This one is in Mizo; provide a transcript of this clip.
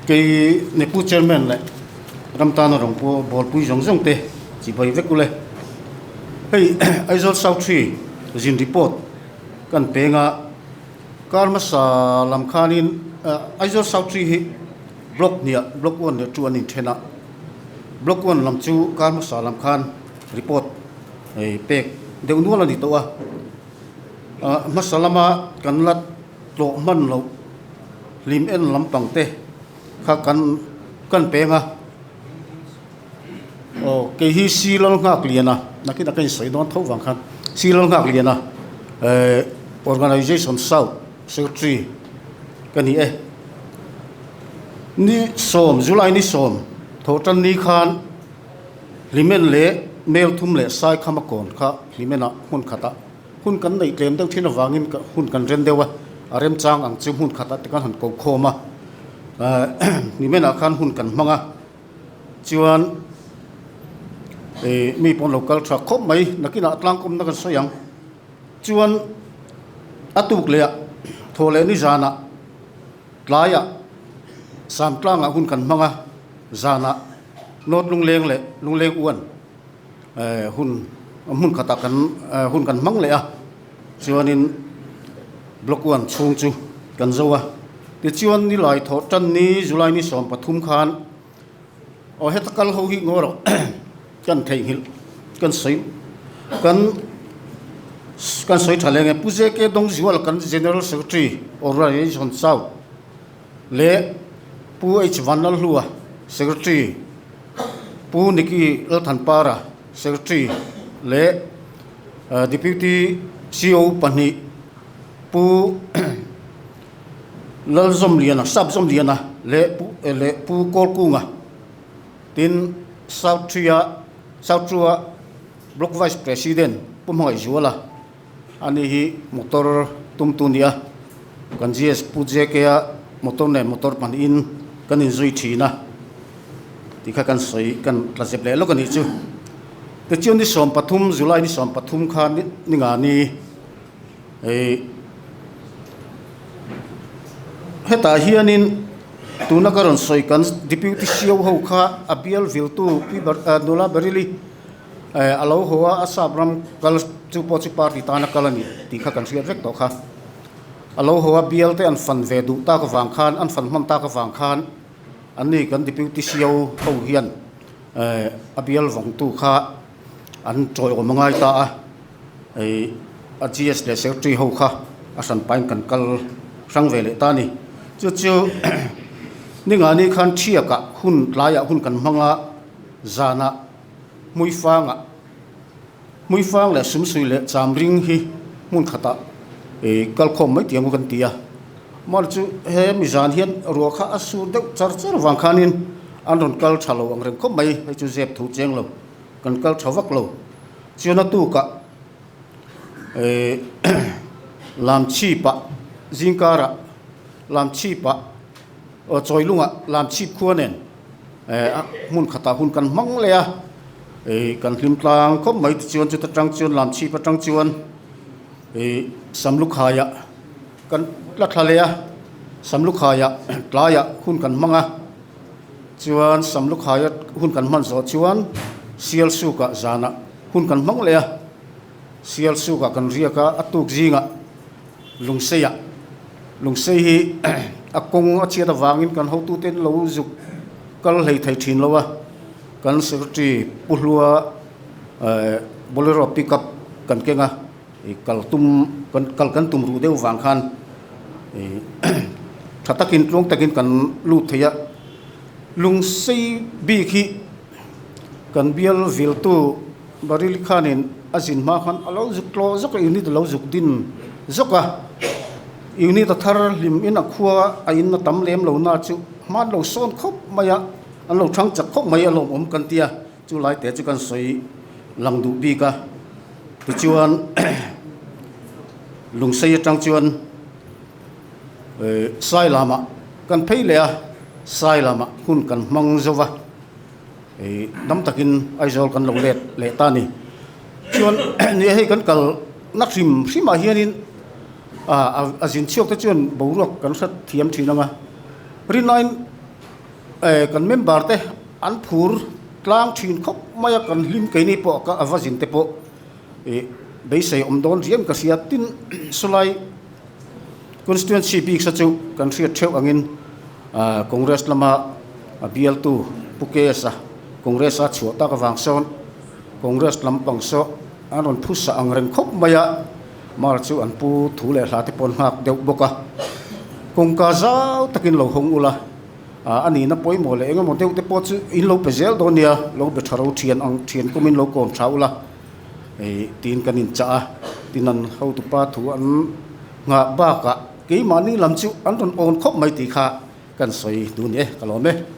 Kei Nepu Chairman leh ram tana rawn pawh bawlpui zawng zawng te chibai vek ule. Hei Aizawl South Tree zin report kan peng a, kar hmasa lam khanin Aizawl South Tree hi block hniah block one leh two an inthen a, block one lam chu kar hmasa lam khan report pek deuh nual a ni tawh a, hmasa lama kan la tlawh hman loh. Hlim en lampang te kha kan kan peng a, aw kei hi Silal nghak lian a, nakin a ka insawi dawn tho vang khan Silal nghak lian a eh Organisation South Secretary ka ni e. Ni sawm July ni sawm thawhtan ni khan Hlimen leh Melthum leh Saikhama kawn kha Hlimenah hmun khatah Hun kan neih tlem deuh thin avangin hun kan ren deuh a, a remchang ang chu hmun khatah te kan han ko khawm a, nimenah khan hun kan hmang a, chuan ih mi pawh an lo kal tha khawp mai, nakinah tlangkawmna kan sawi ang, chuan a tuk leh ah thaw leh nizanah tlaiah Samtlangah hun kan hmang a, zanah North Lungleng leh Lungleng Uan. Hun hmun khatah kan hun kan hmang leh a, chuanin block one chhung chu kan zo a, tichuan nilai thawh tan ni July ni 13 khan aw heta kal ho hi ngaw rawh kan theihnghilh kan sawi kan kan sawi tha leng e Pu JK Dawngzuala kan General Secretary Organisation South leh Pu H Vanlalhlua Secretary Pu Nicky Lalthanpara, Secretary leh Deputy CO pahnih Pu Lalzawmliana, Sap Zawmliana leh Pu leh Pu Kawlkunga tin South Tria South Trua Block Vice President Pu Hmangaihzuala ani hi motor tumtu nia kan GS Pu JK a motor nen motor pahnihin kan inzui thin a tih kha kan sawi kan tla zep leh lawk a nih chu. Tichuan ni 13 July ni 13 khan ni nga ni ih hetah hianin tuna ka rawn sawi kan Deputy C O ho kha a bial viltu Pi Nula Baryli A lo haw a, a sap ram kal chu pawh chu party tana kal a ni tih kha kan hriat vek tawh kha. A lo haw a, bial te an fan ve duh tak avang khan, an fan hman tak avang khan an ni kan Deputy CO ho hian a bial vawngtu kha an chawiawm a ngai ta a, a GS leh Secretary ho kha a hran pahin kan kal hrang ve leh ta a ni. Chu chu ningani khan thiakah hun tlaiah hun kan hmang a, zanah Hmuifangah Hmuifang leh Sumsui leh Chamring hi hmun khatah ih kal khawm mai tih ang kan ti a. Mahni chu he mi zan hian ruah kha a sur deuh char char vang khanin an rawn kal tha lo ang reng khawp mai, hei chu zep thu cheng lo, kan kal tha vak lo. Chuan a tukah ih Lamchhipah zingkarah Lamchhipah aw Chawilungah Lamchhip khua nen hmun khatah hun kan hmang leh a, ih kan hlim tlang khawp mai tichuan chuta tang chuan lam chhip atang chuan ih Samlukhaiah kan la thla leh a, Samlukhaiah tlaiah hun kan hmang a, chuan Samlukhaia hun kan hman zawh chuan Sialsukah zanah hun kan hmang leh a, Sialsukah kan riak a, a tuk zingah Lungseiah Lungsei hi a kawng a chhiat avangin kan hotute an lo zuk kal hlei thei thin lo a, kan secretary Pu Hlua Bolero pickup kan keng a, ih kal tum kan kal kan tum ruh deuh vang khan ih tha takin tluang takin kan lut thei a. Lungsei bik hi kan bial viltu Barili khanin a zin hma khan a lo zuk tlawh zawk a, unit a lo zuk din zawk a, unit a thar hlim in a khua a in a tam lem lo na chu hman lo sawn khawp mai a, an lo thang chak khawp mai a lawmawm kan ti a, chu lai te chu kan sawi lang duh bik a, tichuan lungsei atang chuan sai lamah kan phei leh a, sai lamah hun kan hmang zo va. Ih dam takin Aizawl kan lo let leh ta a ni. Chuan nia hei kan kal na hrim hrimah hianin a zin chhuak te chuan boruak kan hrat thiam thin ang a. Rinnain. Kan member te an phur tlang thin khawp mai a, kan hlim keini pawh ka ava zin te pawh ih beisei awm dawn riam ka hria. Tin, sawlai constituency bik sa chu kan hriat theuh angin Congress lama a bialtu Pu KS-a Congress a chhuah tak avang sawn Congress lampang saw an rawn phusa ang reng khawp mai a, mar chu an pu thu leh hla te pawh an nghak deuh bawk a, kawngka zau takin lo hawng ula, a nihna pawimawh leh engemaw deuh te pawh chu in lo pe zel dawn nia, lo be tha ro thian ang thian kumin lo kawm tha ula ih tiin kan inchah a, tin an hotupa thu an nghah bakah keimahni lam chu an rawn awn khawp mai tih kha kan sawi duh ni e, ka lawm e.